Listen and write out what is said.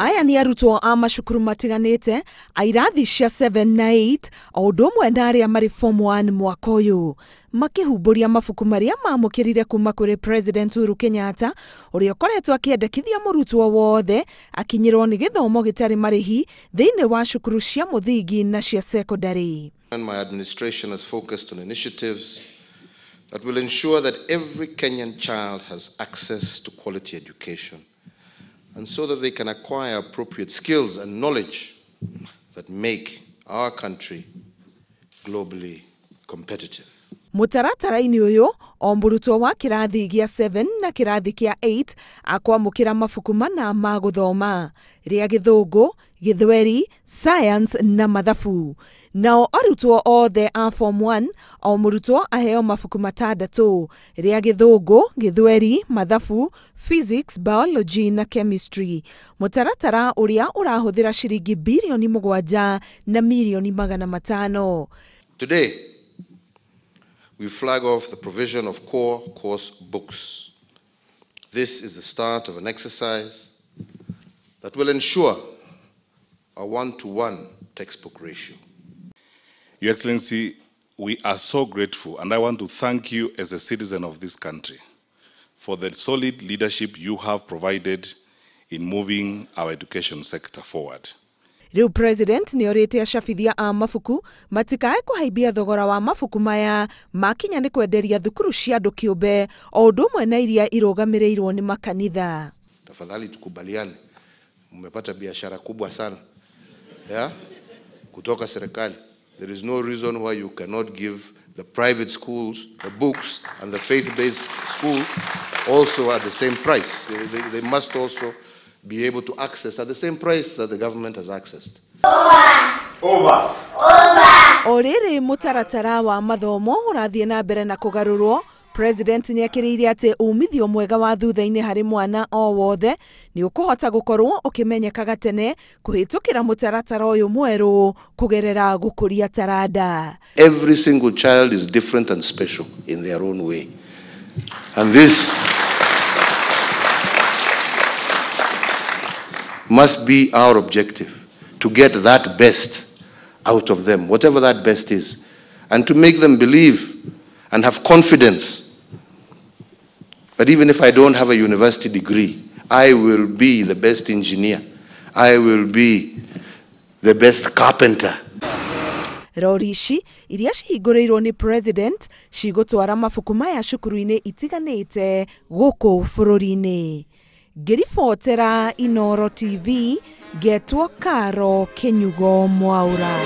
Aya nĩ arutwo a macukuru matiganĩte a irathi cia 7 na 8 o ũndũ ũmwe na arĩa marĩ form 1 mwaka ũyũ, makĩhumbũria mabuku marĩa mamũkĩrire kuma kũrĩ President Uhuru Kenyatta, ũrĩa ũkoretwo akĩendekithia mũrutwo wothe akinyĩrwo nĩ gĩthomo gĩtarĩ marĩhi thĩinĩ wa cukuru cia mũthingi na cia secondary. And my administration has focused on initiatives that will ensure that every Kenyan child has access to quality education, and so that they can acquire appropriate skills and knowledge that make our country globally competitive. Mũtaratara-inĩ ũyũ, o mũrutwo wa kĩrathi gĩa 7 na kĩrathi kĩa 8 akwamũkĩra mabuku mana ma gũthoma, rĩa Gĩthũngũ, Gĩthweri, Science na Mathabu. Nao arutwo othe a form 1 o mũrutwo aheo mabuku matandatũ, rĩa Gĩthũngũ, Gĩthweri, Mathabu, Physics, Biology na Chemistry. Mũtaratara ũrĩa ũrahũthĩra ciringi birioni 7 na mirioni 500. Today, we flag off the provision of core course books. This is the start of an exercise that will ensure a 1-to-1 textbook ratio. Your Excellency, we are so grateful, and I want to thank you as a citizen of this country for the solid leadership you have provided in moving our education sector forward. Rĩu President nĩ orĩte acabithia a mabuku matikae kũhaimbia thogora wa mabuku maya makinya nĩ kwenderia thukuru cia andũ kĩũmbe o ũndũ ũmwe na iria irũgamĩrĩirwo nĩ makanitha. Tafadhali tukubaliane, mmepata biashara kubwa sana ya kutoka serikali. There is no reason why you cannot give the private schools the books and the faith-based school also at the same price. They must also be able to access at the same price that the government has accessed. Over. Over. O rĩrĩ mũtaratara wa mathomo ũrathiĩ na mbere na kũgarũrwo, President nĩ akĩrĩire atĩ umithio mwega wa thutha-inĩ harĩ mwana o wothe nĩ ũkũhota gũkorwo ũkĩmenyekaga tene kũhĩtũkĩra mũtaratara ũyũ mwerũ kũgerera gũkũria taranda. Every single child is different and special in their own way. And this must be our objective, to get that best out of them, whatever that best is, and to make them believe and have confidence that even if I don't have a university degree, I will be the best engineer, I will be the best carpenter. Rori ici iria cihingũrĩirwo nĩ President cigũtwara mabuku maya cukuru-inĩ itiganĩte gũkũ bũrũri-inĩ. Ngĩribotera Inooro TV, ngetwo Karo Kĩnyugo Mwaura.